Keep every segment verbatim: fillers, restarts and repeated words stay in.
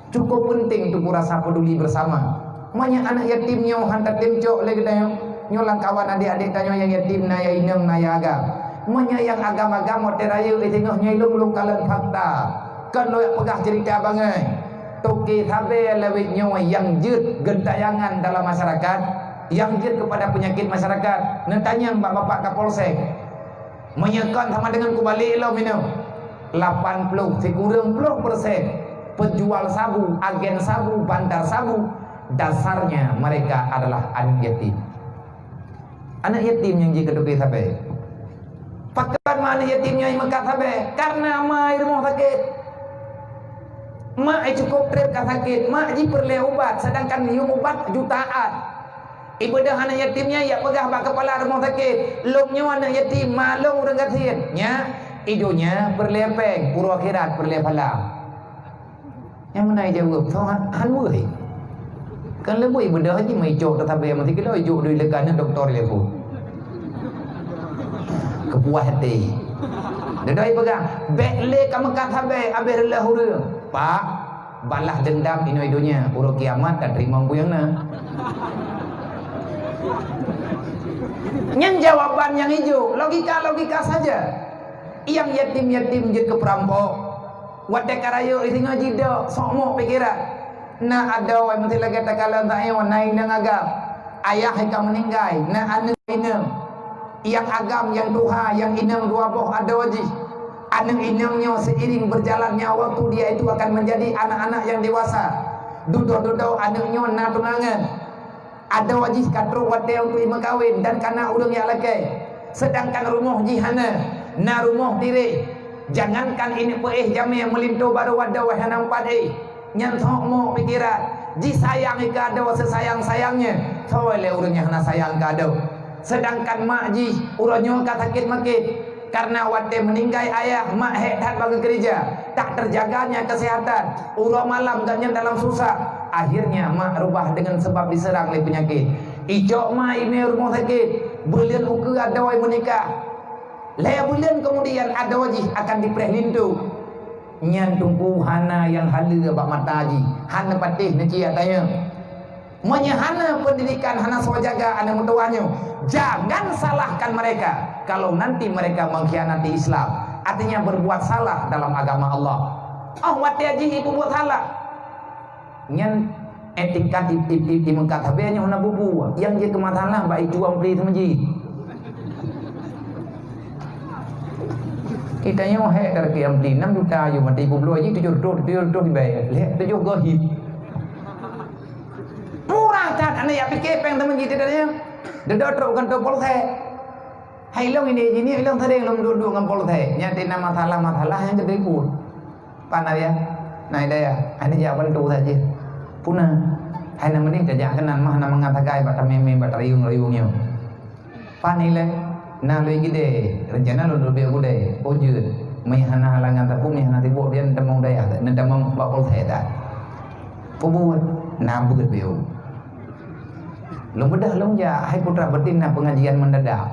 Cukup peunteng teupeu rasa peuduli beusama. Meunyoe aneuk yatim nyoe han tatem cok lé geutanyoe, nyoe lam kawan adék-adék tanyoe nyang yatim na nyang inong na nyang agam. Meunyoe nyang agam-agam watée rayeuk singoh nyoe lôn lôn kalon fakta. Kon lôn peugah ceurita bangai. Toke sabe lawét nyoe nyang jeuet geuntayangan dalam masyarakat, nyang jeuet keupada peunyakét masyarakat. Neutanyong bak Bapak Kapolsek. Meunyoe kon sama deungon kubalek lom inoe, lapan ploh sikureueng ploh persen penjual sabu, agen sabu, bandar sabu, dasarnya mereka adalah aneuk yatim. Aneuk yatim nyang jikeutupi sabe. Pakon ma aneuk yatim nyang meukat sabe? Karena ma i rumoh sakét. Mak i cukup treb ka sakét, mak jipeureulée ubat, sedangkan yuem ubat jutaan. Ibeudôh aneuk yatim nyan, yak peugah bak keupala rumoh sakét, "Lôn nyoe aneuk yatim, ma lôn ureuëng gasien." Nyak, i donya peureulée péng, uroe akhirat peureulée phala. Nyang meunan jaweueb, "Soe han, han weueh?" Kan leumboi ibeudôh jih, meuicok teutabé meusikilo, ijok dui leuka aneuk dokto di Lebu. Keupuas até. Dedoi peugah, "Bék lé ka meukat sabe, abéh reuloh ureuëng." Pak, balah dendam inoe donya, uroe kiamat ka teurimong buyong na. Nyan jawaban nyang ijok, logika-logika saja. Nyang yatim-yatim jeuet keu peurampok. Watée ka rayeuk singoh jidok, sok mok pikiran. Na adoe meusti lagée takalon sayoe na inong agam. Ayah ka meuninggai, na aneuk inong. Nyang agam, nyang tuha, nyang inong dua boh adoe jih. Aneuk inong nyoe seiring berjalannya waktu dia itu akan menjadi anak-anak yang dewasa. Dudoe-dudoe aneuk nyoe na tunangan. Adoe jih ka trok watée untuk imeukawen dan kana ureuëng nyang lakée. Sedangkan rumoh jih hana, na rumoh tireh. Jangankan ini peuéh jamé meulinto barô adoe hana meupat éh. Nyan sok mok pikiran, jisayang keu adoe seusayang-sayangnya, soe lé ureuëng nyang hana sayang keu adoe. Sedangkan mak jih uroe nyoe ka sakét makét, karena watée meuninggai ayah, mak hék that bak geukeureuja, tak teujaganya keuseuhatan, uroe malam gobnyan dalam susah. Akhirnya mak reubah deungon seubab diseurang lé peunyakét. Icok mak i mé rumoh sakét, buleuen ukeue adoe meunikah. Lhée buleuen keumudian adoe jih akan jipreh linto. Nyan teungku hana nyang haleue bak mata jih, hana patéh neuciek tanyoe. Meunyoe hana peundidikan, hana soe jaga aneuk meutuwah nyoe, jangan salahkan mereka kalau nanti mereka mengkhianati Islam, artinya berbuat salah dalam agama Allah. Oh watée jih ipeubuet salah. Nyan, eh, tingkat di, di, di, di Mekah sabe nyoe hana bubu. Nyang jeuet keu masalah bak itu ampli seumeujih. Kita nyoe hék dari ampli enam juta, yue mati peuet ploh jih tujuh ratus, tujuh ratus dibai. Lhée tujoh gohit. Murah that, aneuk jak pike péng teuma jih teuh nyan. Deudok trok kantô polsek. Hai lôn ini, ini lôn sering lôn duek-duek ngon polsek. Nyan tina masalah-masalah nyang geude pun. Pan aya? Na ida ya? Hai neujak bantu saja. Puna? Hai na meuning tajak keunan mah na mangat sagai bak tamé-mé bak tariung-riung nyoe. Pan ilée? Na lôn gide, rencana lôn leubeh gudai. Oh jeuet. Meuhana halangan sapeue, meuhana sibuk, biar neutamong dayah, neutamong bak polsek that. Peue buet? Na beuet beu. Lôn beudôh lôn jak, hai putra beutin na pengajian mendadak.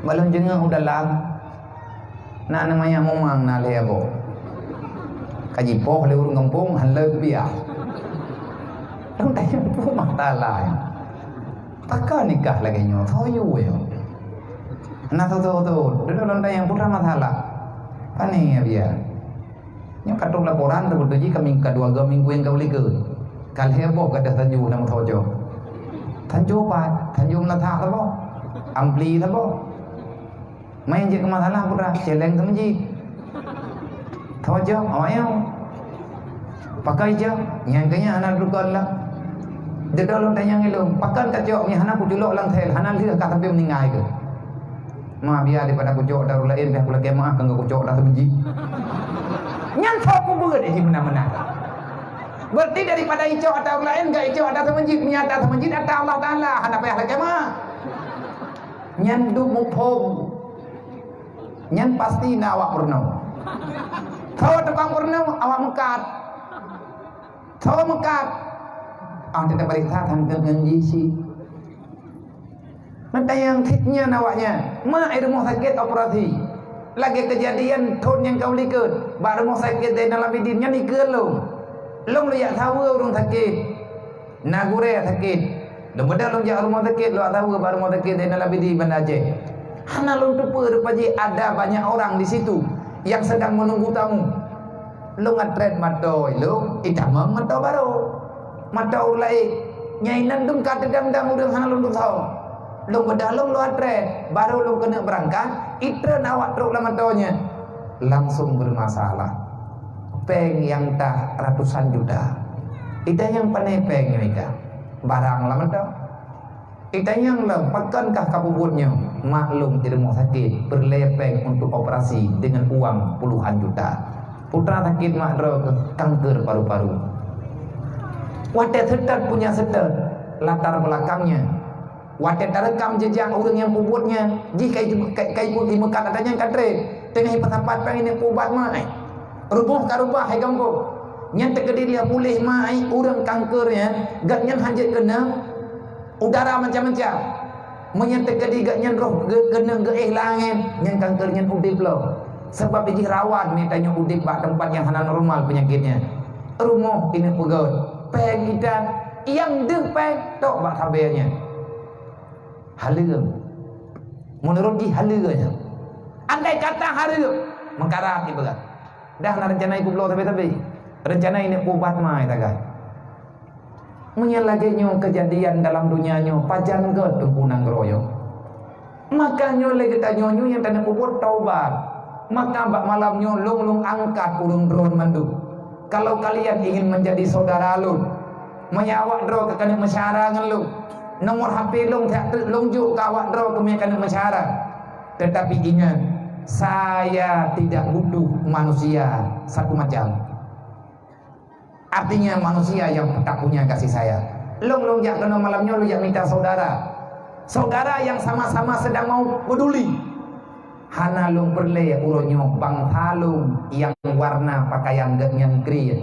Bak lôn jengeuh u dalam, na aneuk manyak mumang na lhée boh. Ka jipoh lé ureuëng gampông, han lé biah. Lôn tanyong peue masalah nyan. Pakon nikah lagée nyoe, soe yue nyoe. Na soe-soe, dudoe lôn tanyong peue masalah. Pane biah. Nyoe ka trok laporan, teubeutôi jih ka minggu, ka dua go minggu nyang ka u likot. Ka lhée boh gadoh tanjô na meusoe jok. Tanjô pat, tanjô meunasah saboh. Ampli saboh. Main jeuet keu masalah putra, celeng teumeujih. Soe jok, awak nyoe. Pakon jok, nyang keu nyan hana teuka lom. Deudok lôn tanyong ilôn, pakon ka jok, nyan hana kuculok lam sel, hana lheueh ka sampai meuninggai keuh. Ma biar daripada kucok ata ureuëng laén, biar kulakée meuah keu kucok ata seumeujih. Nyan soe peubeuet jih meunan-meunan. Berarti daripada icok ata ureuëng laén, gak icok ata seumeujih, meunyo ata seumeujih ata Allah Taala, hana payah lakée meuah. Nyan duek muphom. Nyan pasti na awak peurunoe. Soe tukang peurunoe, awak meukat. Soe meukat? Ah, teuka pareksa teuntèe ngon jih syiek. Meunan nyang sit nyan awaknyan, mak i rumoh sakét operasi. Lagée keujadian thon nyang ka u likot, bak rumoh sakét Zainal Abidin nyan ikeu lôn. Lôn lôn jak saweue ureuëng sakét. Na gurée sakét. Lôn beudôh lôn jak rumoh sakét, lôn jak saweue bak rumoh sakét Zainal Abidin Banda Aceh. Hana lôn teupeue rupa jih ada banyak orang di situ yang sedang menunggu tamu. Lôn atrét mata lôn, itamong mata barô. Mata ureuëng laén. Nyang inan dum ka teudang-dang ureuëng hana lôn tusoe. Lôn beudôh lôn lôn atrét, barô lôn keuneuk beurangkat, itreun awak trok lam mata nyan. Langsung bermasalah. Péng nyang tah ratusan juta. Itanyong pane péng nyoe ka. Barang lam mata. Itanyong lom, pakon kah ka peubuet nyoe? Mak lôn di rumoh sakét, peureulée péng untuk operasi dengan uang puluhan juta. Putra sakét mak droe keuh kanker paru-paru. Watée seutôt punya seutôt latar belakangnya. Watée tareukam jeujak ureuëng nyang peubuet nyan, jih kai, kai, kai pun imeukat ata nyan ka treb. Teungoh ipeusapat péng ini peuubat mai. Rumoh ka rubah hai gampông. Nyan teukeudi dia puléh mai ureuëng kanker nyan, gobnyan hanjeuet keunong udara macam-macam. Meunyoe teukeudi gobnyan roh geu-, keuneuk geuéh langét, nyan kanker nyan udeb lom. Sabab jih rawan mita nyoe udeb bak teumpat nyang hana normal peunyakét nyan. Rumoh keuneuk peugöt, péng itan, nyang deuh péng tok bak sabe nyan. Haleue. Meunurot jih haleue nyan. Andai kata haleue, meukarat ipeugah. Dah na reuncana ikubloe sabe-sabe. Reuncana ineuk peuubat ma itagai. Meunyoe lagée nyoe keujadian dalam donya nyoe, pajan gét teungku nanggroe nyoe. Maka nyoe lé geutanyoe nyoe nyang taneuk peubuet taubat. Maka bak malam nyoe lôn-lôn angkat ureuëng droen mandum. Kalau kalian ingin menjadi saudara lôn, meunyoe awak droe ka keuneuk meusyara ngon lôn, nomor H P lôn siat teuk lôn jok keu awak droe keumiet keuneuk meusyara. Tetapi ingat, saya tidak butuh manusia satu macam. Artinya manusia yang tak punya kasih sayang. Lôn, lôn jak keunoe malam nyoe, lôn jak mita saudara. Saudara yang sama-sama sedang mau peduli. Hana lôn peureulée uroe nyoe bansa lôn nyang warna pakaian geuh nyan kriet.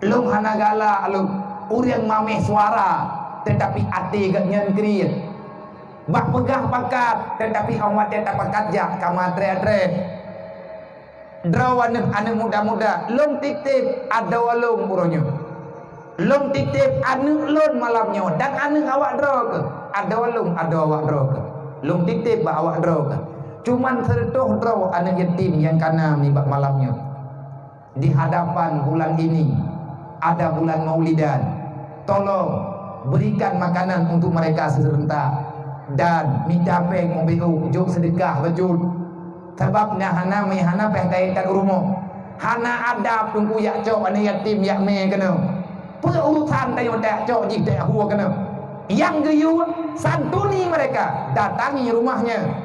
Lôn hana galak lôn, ureuëng mameh suara, tetapi até geuh nyan kriet. Bak peugah pakat, tetapi 'oh watée tapakat jak ka meuatré-atré. Droe aneuëk-aneuëk muda-muda, lôn titép adoe lôn uroe nyoe. Lôn titép aneuëk lôn malam nyoe dan aneuëk awak droe keuh. Adoe lôn, adoe awak droe keuh. Lôn titép bak awak droe keuh. Cuman sireutôh droe aneuëk yatim nyang ka na nibak malam nyoe. Di hadapan bulan ini, ada bulan Maulidan. Tolong berikan makanan untuk mereka serentak dan mita péng ubé jok seudeukah bacut. Sabab na hana mé hana péh dai that u rumoh. Hana adab teungku jak cok aneuëk yatim jak mé keunoe. Peue urusan tanyoe tajak cok jih tajak hue keunoe. Nyang geuyue santuni mereka, datangi rumahnya.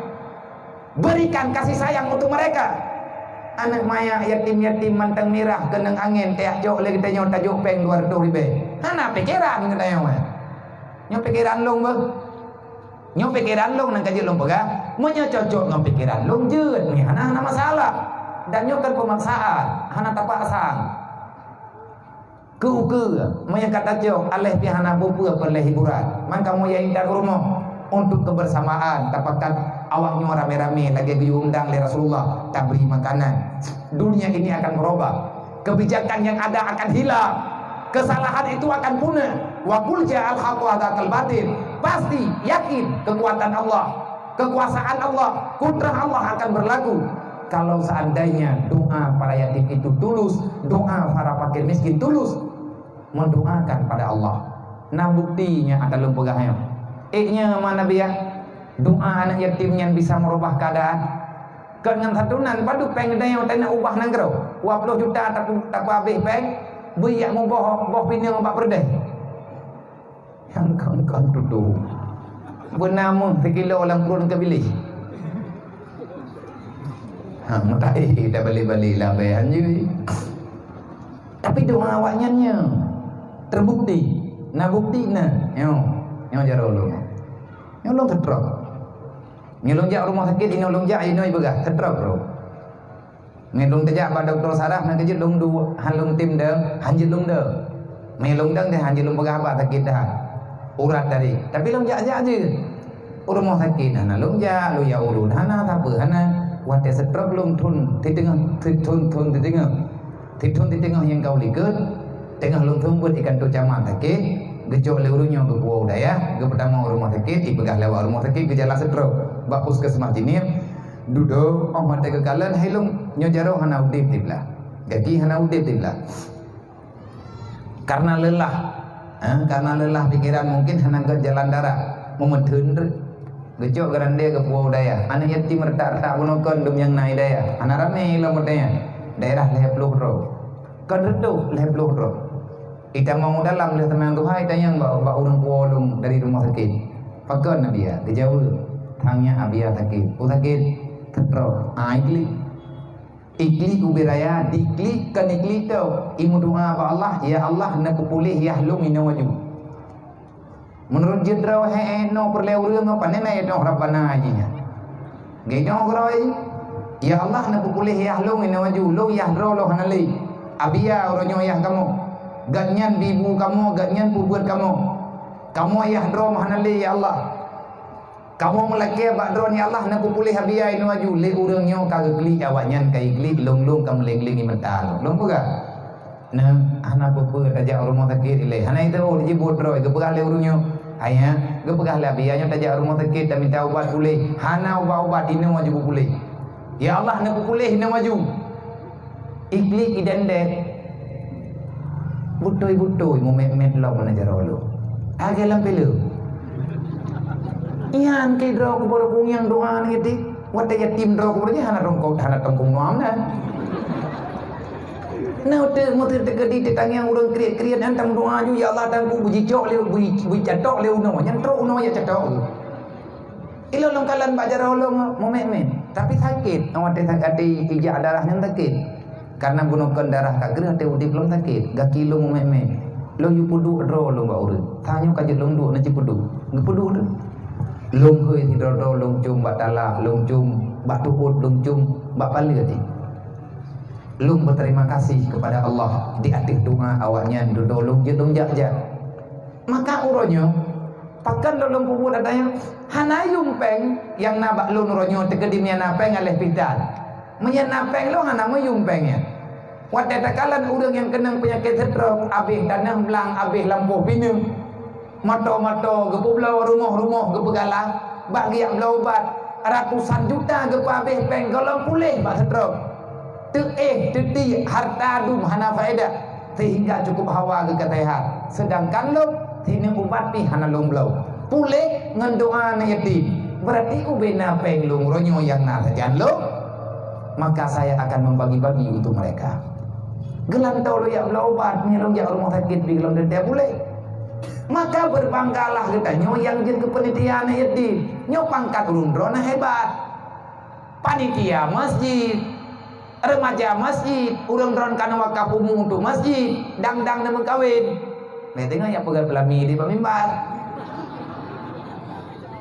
Berikan kasih sayang untuk mereka. Aneuëk manyak yatim-yatim mantong mirah keunong angén tajak cok lé geutanyoe tajok péng dua reutôh ribée. Hana pikeran geutanyoe. Nyoe pikeran lôn beuh. Nyoe pikeran lôn nyang ka jeuet lôn peugah. Meunyoe cocok ngon pikeran lôn jeuet, nyoe hana, hana masalah. Dan nyoe kon peumaksaan, hana tapaksa. Keu ukeue, meunyoe ka tacok, aléh pih hana peue-peue kon lé hiburan. Man kamoe nyang intat u rumoh untuk kebersamaan, tapakat awak nyoe ramé-ramé lagée geuyue undang lé Rasulullah, tabri makanan. Dunia ini akan berubah. Kebijakan yang ada akan hilang. Kesalahan itu akan punah. Wa qul ja'al haqqu wa zahaqal batil. Pasti, yakin, kekuatan Allah, kekuasaan Allah, kudrah Allah akan berlaku. Kalau seandainya doa para yatim itu tulus, doa para fakir miskin tulus, mendoakan pada Allah. Nah, buktinya ata lôn peugah nyoe. Ék nyoe ma Nabi ya, doa anak yatim nyan bisa merubah keadaan. Kon ngon satu nan, padub péng geutanyoe taneuk ubah nanggroe. Dua puluh juta tapu-, tapeuhabéh péng, beuyak muboh boh pineung bak peureudeh. Nyang kon-kon tutoe. Beuna meuh sikilo lam krueng keubiléh. Ha, meutai tabali-bali labée anjeue. Tapi doa awaknyan nyoe terbukti. Na bukti na. Nyoe, nyoe jaroe lôn. Nyoe lôn seutrok. Nyoe lôn jak rumoh sakét, inoe lôn jak, inoe ipeugah, seutrok lôn. Ngon lôn teujak bak dokto saraf, na keujeuet lôn du-, han lôn tem deueng, han jeuet lôn deueng. Mé lôn deueng deh, han jeuet lôn peugah haba sakét that. Urat tadi. Tapi lôn jak-jak jeuet. U rumoh sakét hana lôn jak, lôn jak urut hana, sapeue hana. Watèe stroke lôn thôn titeungoh, thôn, thôn titeungoh. Thôn titeungoh nyang ka u likot, teungoh lôn thôn beuet ikan tu camat sakét, geucok lé ureueng nyoe geupuwoe u dayah, geupeutamong u rumoh sakét, ipeugah lé awak rumoh sakét geujalan stroke. Bak puskesmas Jeunieb, dudoe, óh watèe geukalon, hai lôn, nyoe jaroe hana udép siblah. Gaki hana udép siblah. Karena lelah, eh, karena lelah pikiran mungkin hana gèt jalan darat, meumeutheun treuk. Geucok geurandè geupuwoe u dayah. Aneuk yatim retak-retak bunoe kon dum nyang na i dayah. Hana ramè lom watèe nyan. Daerah lhèe ploh droe. Kon reutôh lhèe ploh droe. Itamong u dalam lheueh teumanyong tuha, itanyong bak, bak ureueng puwoe lôn dari rumoh sakét. Pakon Abia? Geujaweueb, "Thang nyan Abia sakét." "Peue sakét?" "Stroke." Ah, iklik. Iklik ubé raya, diklik kon iklik teuh. Imeudoa bak Allah, "Ya Allah, neupeupuléh yah lôn inoe aju." Meunurot jeuet droe, "He, he, noe peureulèe ureueng nyoe, pane na inoe Rabbana jih nyan." Geuinoe keudroe, "Ya Allah, neupeupuléh yah lôn inoe aju, lôn yah droe lôn hana lé. Abia uroe nyoe yah kamoe. Gobnyan bi bu kamoe, gobnyan peubuet kamoe. Kamoe yah droe hana lé, ya Allah." Kamoe meulakèe bak Droeneuh, "Ya Allah, neupeupuléh Abia inoe aju." Lé ureueng nyoe ka geuklik, awaknyan ka iklik, lôn-lôn ka meuleng-leng i mata lôn. Lôn peugah, "Neuh, hana peue-peue, tajak u rumoh sakét ilèe." Hana iteuôt, jibuet droe, geupeugah lé ureueng nyoe, "Ayah, geupeugah lé Abia nyoe tajak u rumoh sakét, tamita ubat puléh." Hana ubat-ubat, inoe aju beupuléh. "Ya Allah, neupeupuléh inoe aju." Iklik idendek. Beutôi-beutôi mumèt-mèt lom na jaroe lôn. Lagèe lam filem. Nyan keuh droe kubur kunyang doa nyan teuh. Watèe yatim droe kubur nyan hana tongkong, hana tongkong nuam na. Na uteuk meuteuk teukeudi teutangiang ureueng kriet-kriet nyan tam doa ju, "Ya Allah, Tuhanku, beujicok lé, beuji-, beujicatok lé unoe." Nyan trok unoe jak catok. Ilôn lôn kalon bak jaroe lôn mumèt-mèt, tapi sakét, watèe sakét ijak darah nyan sakét. Karena bunoe kon darah ka kreueh, watèe udép lom sakét, gaki lôn mumèt-mèt. Lôn yue peuduek droe lôn bak ureueng. Tanyoe ka jeuet lôn duek na cit peuduek. Geupeuduek droe. Lôn hôi sidroe-droe lôn com bak tala, lôn com bak tuôt, lôn com bak paleue teuh. Lôn berterima kasih kepada Allah di ateueh doa awaknyan dudoe lôn jeuet lôn jak-jak. Maka uroe nyoe, pakon lôn lôn peubuet ata nyan? Hana yum péng nyang na bak lôn uroe nyoe teukeudi meunyo na péng aléh pih tan. Meunyo na péng lôn hana meuyum péng nyan. Watèe takalon ureueng nyang keunong peunyakét stroke, abéh taneuh blang, abéh lampôh pineung, moto-moto geupeubloe, rumoh-rumoh geupeugala, bak geujak bloe ubat, ratusan juta geupeuabéh péng gohlom puléh bak stroke. Teuéh, teuti, harta dum hana faedah, sehingga cukup hawa geukatai hat. Sedangkan lôn, sineuk ubat pih hana lôn bloe. Puléh ngon doa aneuk yatim. Berarti ubé na péng lôn uroe nyoe nyang na sajan lôn, maka saya akan membagi-bagi untuk mereka. Geulantoe lôn jak bloe ubat, meunyo lôn jak rumoh sakét pih gohlom teuntèe puléh. Maka berbanggalah geutanyoe nyang jeuet keu panitia aneuk yatim. Nyoe pangkat ureueng droeneuh hebat. Panitia masjid, remaja masjid, ureueng droen ka na wakaf umu untuk masjid, dang-dang na meukawen. Meudeungoe nyang peugah peulami di bak mimbar.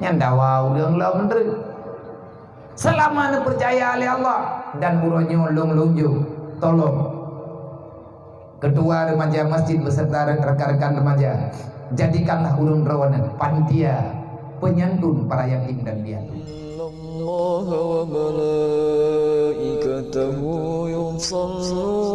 Nyan dawa ureueng lom treuk. Seulama neupeucaya lé Allah dan uroe nyoe lôn lôn jok, tolong Ketua remaja masjid beserta rekan-rekan remaja, jadikanlah ureueng droeneuh panitia penyantun para yatim dan piatu. Innallaha wa malaikatahu yusalluna